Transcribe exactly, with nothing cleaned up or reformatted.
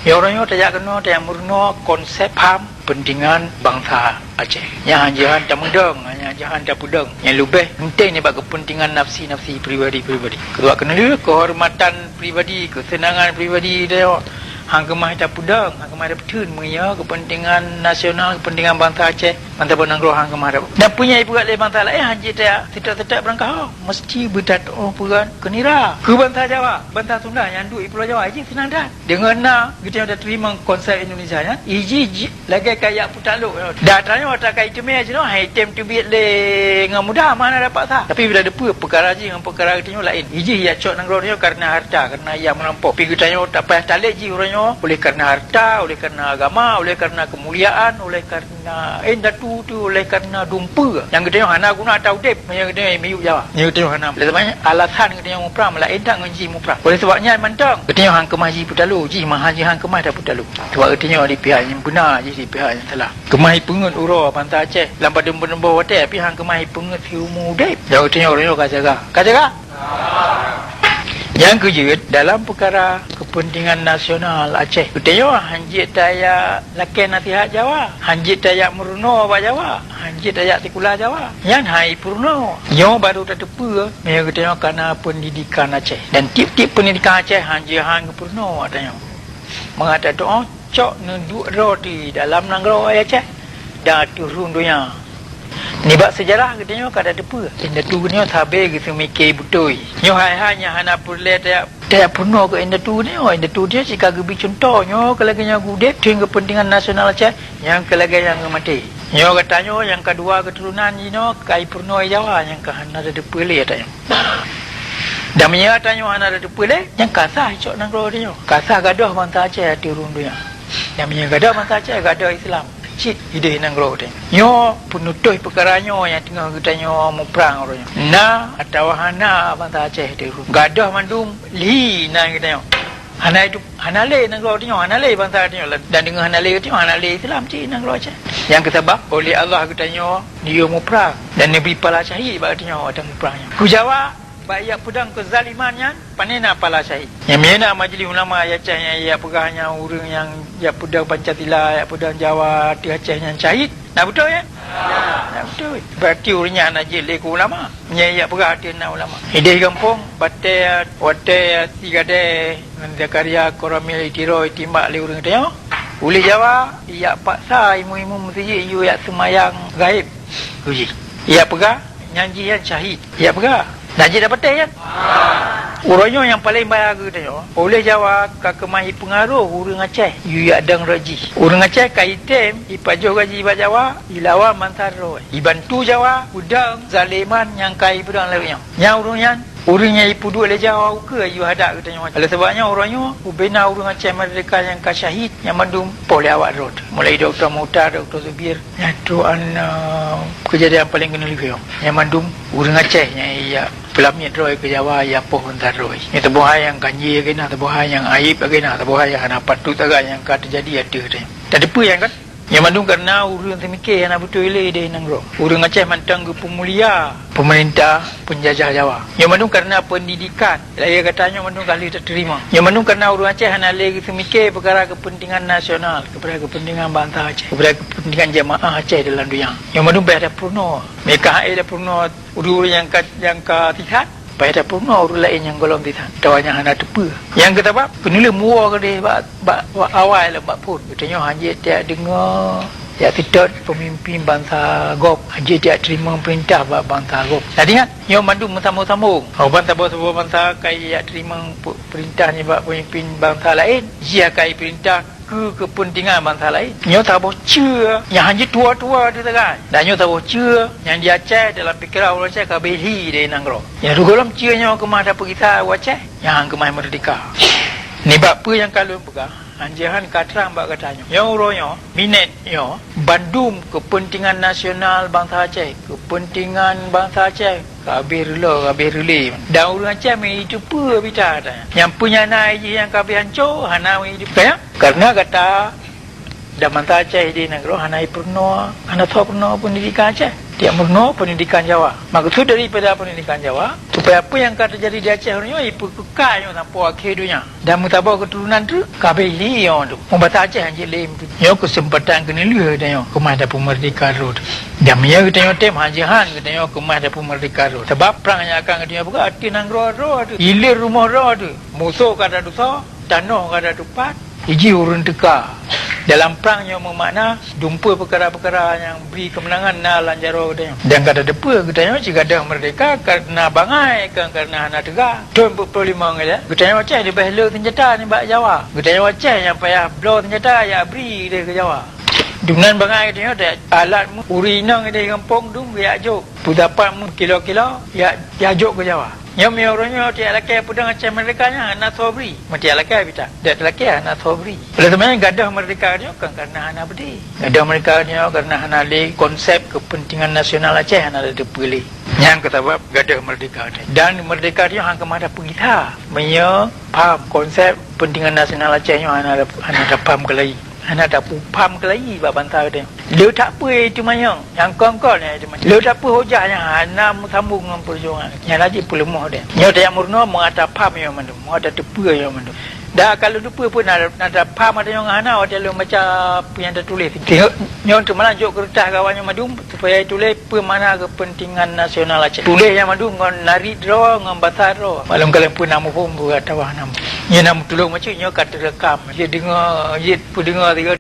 Nyang uroe nyoe tajak keunoe, tajak meurunoe konsep pham kepentingan bansa Aceh. Nyang hana jihan tameudong, nyang hana jihan tapeudong. Nyang leubeh penting nibak kepentingan nafsi-nafsi pribadi-pribadi. Keudua keuneulheueh keuhormatan pribadi, keuseunangan pribadi tanyoe hana keumah tapeudong, hana keumah tapeutheun meunyoe kepentingan nasional, kepentingan bansa Aceh, bansa bansa nanggroe hana keumah tapeutheun. Dan peue nyang jipeugah lé bansa laén hana jeuet tajak seutôt-seutôt beurangkaho. Meusti beutatuoh peugah keu nira. Keu bansa Jawa, bansa Sunda nyang duek di Pulo Jawa jih seunang that. Deungon na geutanyoe tateurimong konsep Indonesia nyan, iji ji-, lagèe ka jak peutalok. Dan tanyoe takai teumé jinoe, hai tem teubiet lé ngon muda, mana dapat sa. Tapi bila deupeue peukara jih ngon peukara geutanyoe laén. Iji jak cok nanggroe tanyoe kareuna harta, kareuna jak meurampok. Tapi geutanyoe tak payah talét jih uroe nyoe oleh kareuna harta, oleh kareuna agama, oleh kareuna keumuliaan, oleh kareuna Na, indatu teuh oleh kareuna dumpeue nyang geutanyoe hana guna ata udeb meunyoe geutanyoe miyueb Jawa. Meunyoe geutanyoe hana, oleh sabab nyan alasan geutanyoe muprang meulaén that ngon jih muprang. Oleh sabab nyan mantong geutanyoe hana keumah jih peutalo, jih maha jih hana keumah tapeutalo. Sabab geutanyoe di pihak nyang beuna, jih di pihak nyang salah. Keumah jipeungeut uroe bansa Aceh lam padum-padum boh watèe, tapi hana keumah jipeungeut siumu udeb. Nyoe geutanyoe uroe nyoe ka jaga. Ka jaga? Nyang keujeuet dalam peukara kepentingan nasional Aceh. Geutanyoe hanjeuet tajak lakèe nasihat Jawa, hanjeuet tajak meurunoe bak Jawa, hanjeuet tajak sikula Jawa. Nyan hai peurunoe. Nyoe barô tateupeue meunyoe geutanyoe kana pendidikan Aceh. Dan tiep-tiep pendidikan Aceh hanjeuet han geupeurunoe bak tanyoe. Mangat tanyoe cok neuduek droe di dalam nanggroe Aceh dan ateueh rhueng donya. Nibak seujarah geutanyoe ka tateupeue, indatu geutanyoe sabe geuseumike beutôi. Nyoe hai-hai nyang hana peureulèe tajak, tajak peurunoe keu indatu geutanyoe. Indatu geutanyoe cit ka geubri cuntoh, nyoe keu lagèe nyang udeb, teuh keupentingan nasional Aceh, nyang keu lagèe nyang geumaté. Nyoe geutanyoe nyang ka dua keuturonan jinoe ka jipeurunoe Jawa nyang ka hana tateupeue lé ata nyoe. Dan meunyoe ata nyoe hana tateupeue lé, nyan ka sah icok nanggroe tanyoe. Ka sah gadôh bansa Aceh ateueh rhueng donya. Dan meunyoe gadôh bansa Aceh, gadôh Islam cit idéh nanggroe tanyoe. Nyoe peunutôh peukara nyoe nyang teungoh geutanyoe muprang uroe nyoe. Na atawa hana bansa Aceh ateueh rhueng. Gadôh mandum lhi nan geutanyoe. Hana itu, hana lé nanggroe tanyoe, hana lé bansa tanyoe, dan deungon hana lé tanyoe, hana lé Islam cit nanggroe Aceh. Nyang keusabab, oleh Allah geutanyoe neuyue muprang dan neubri pala syahid bak geutanyoe watèe muprang nyan. Keu Jawa, bak ijak peudong keuzaliman nyan, pané na pala syahid. Nyang miyueb na majlis ulama Aceh nyang ijak peugah nyan ureueng nyang jak peudong Pancasila, jak peudong Jawa ateueh Aceh nyan syahid. Na beutôi, ya? Na beutôi. Berarti ureueng nyan hana jeuet lé keu ulama. Nyan jak peugah ateueh na ulama. Idéh gampông, batèe, watèe Si Gadée ngon Zakaria Koramil itiro itimbak lé ureueng tanyoe. Ulèh Jawa, ijak paksa imeum-imeum meuseujid iyue jak seumayang gaéb keu jih. Ijak peugah, nyan jih nyan syahid. Ijak peugah. Nah, jih dah patéh nyan. Uroe nyoe nyang paleng bahaya keu geutanyoe, ulèh Jawa ka keumah jipeungaroh ureueng Aceh, iyue jak dong rot jih. Ureueng Aceh ka jitem jipajoh gaji bak Jawa, jilawan bansa droe, jibantu Jawa peudong zaliman nyang ka jipeudong lagèe nyoe. Nyang ureueng nyan, ureueng nyang jipeuduek lé Jawa ukeue iyue hadak geutanyoe. Oleh sabab nyoe uroe nyoe ubena ureueng Aceh meurdeka nyang ka syahid nyang mandum poh lé awak droe. Mulai Dokto Mukhtar, Dokto Zubir, nyan trok an, eh, keujadian paleng keuneulheueh nyoe. Nyang mandum ureueng Aceh nyang ijak peulamiet droe keu Jawa, ijak poh bansa droe. Nyoe saboh hai nyang ganjé lagèe na, saboh hai nyang aib lagèe na, saboh hai nyang hana patôt sagai nyang ka teujadi ateueh geutanyoe. Tateupeue nyan kan? Nyoe mandum kareuna ureueng seumike hana beutôi lé idéh nanggroe. Ureueng Aceh mantong geupeumulia peumeurintah peunjajah Jawa. Nyoe mandum kareuna peundidikan. Lagèe gata nyoe mandum ka lheueh tateurimong. Nyoe mandum kareuna ureueng Aceh hana lé geuseumike peukara keupeuntengan nasional, peukara keupeuntengan bansa Aceh, peukara keupeuntengan jeumaáh Aceh dalam donya. Nyoe mandum payah tapeurunoe. Meukah ék tapeurunoe ureueng-ureueng nyang ka, nyang ka sisat, payah tapeurunoe ureueng laén nyang gohlom sisat, atawa nyang hana teupeue. Nyang keusabab, keuneulheueh muwoe keudéh bak, bak, bak awai lom bak phon. Geutanyoe hanjeuet tajak deungoe, jak seutôt peumimpin bansa gob, hanjeuet tajak teurimong peurintah bak bansa gob. Jadi ingat, nyoe mandum meusambông-sambông. Ban saboh-saboh bansa ka jijak teurimong pe-, peurintah nibak peumimpin bansa laén, jih ka jipeurintah keu keupeuntengan bansa laén. Nyoe saboh ceue nyang hanjeuet tuwoe-tuwoe teuh sagai. Dan nyoe saboh ceue nyang di Aceh dalam pikeran ureueng Aceh ka bèk lhi dari nanggroe. Nyang sigohlom ceue nyoe keumah tapeugisa u Aceh nyang keumah meurdeka. Nibak peue nyang ka lôn peugah, hanjeuet han ka trang bak gata nyoe. Nyoe uroe nyoe, minèt nyoe, bandum keupeuntengan nasional bansa Aceh, keupeuntengan bansa Aceh ka habéh reuloh, ka habéh reulée. Dan ureueng Aceh meu jiteupeue bita gata nyan. Nyang peue nyang na jih nyang ka habéh hanco, hana meu jiteupeue. Kareuna gata dan bansa Aceh di nanggroe hana jipeurunoe, hana soe peurunoe peundidikan Aceh. Tiep meurunoe peundidikan Jawa. Meukeusud daripada peundidikan Jawa, supaya peue nyang ka teujadi di Aceh uroe nyoe jipeukeukah nyoe sampoe akhé donya. Dan meusaboh keuturonan treuk ka abéh lé nyoe teuk. Meubasa Aceh hanjeuet lé meutuju. Nyoe keuseumpatan keuneulheueh geutanyoe keumah tapeumeurdeka droe. Dan meunyoe geutanyoe tem hanjeuet han geutanyoe keumah tapeumeurdeka droe. Sabab prang nyang akan geutanyoe peugah ateueh nanggroe droe teuh. Hileuen rumoh droe teuh. Musoh ka tatusoe, tanoh ka tatupat, jih ureuëng teuka. Dalam prang nyoe meumakna dumpeue peukara-peukara nyang bri keumeunangan na lam jaroe geutanyoe. Dan ka tateupeue geutanyoe sigadoh meurdeka kareuna bangai, kon kareuna hana teuga. Thon peuet ploh limong ilée, geutanyoe Aceh leubeh le seunjata nibak Jawa. Geutanyoe Aceh nyang payah bloe seunjata jak bri lé keu Jawa. Dumnan bangai geutanyoe alat mu-, uri inong ideh gampông dum geujak jok. Peudapat mu-, kilo-kilo jak, jak jok keu Jawa. Nyoe meunyoe uroe nyoe tiek lakée peudong Aceh meurdeka nyan hana soe bri. Meutiek lakée bita. Tiek lakée hana soe bri. Oleh sebab nyan gadoh meurdeka nyoe kon kareuna hana beudé. Gadoh meurdeka nyoe kareuna hana lé konsep keupeuntingan nasional Aceh hana tateupeue lé. Nyang keusabab gadoh meurdeka nyoe. Dan meurdeka nyoe han keumah tapeugisa. Meunyoe paham konsep keupeuntingan nasional Aceh nyoe hana, hana tapaham keulai. Hana tapeupham keulai bak bansa geutanyoe. Le that peue teumanyong, nyang kon-kon nyang teumanyong. Le that peue hujah nyang hana meusambong ngon peujuangan. Nyan laju peuleumah deh. Nyoe tajak meurunoe meungat tapham nyoe mandum, meungat tateupeue nyoe mandum. Dak ka lôn teupeue peue na, na tapham ata nyoe hana watée lôn baca peue nyang tatuléh. Nyoe teuma jok keureutah gawat nyoe mandum supaya tuléh peue makna keupeuntingan nasional Aceh. Tuléh nyan mandum ngon narit droe, ngon basa droe. Maklum kalon peue na muphom peue atawa hana muphom. Nyoe na meutulông macam nyoe ka teurekam. Jeuet deungoe, jeuet peudeungoe sigoe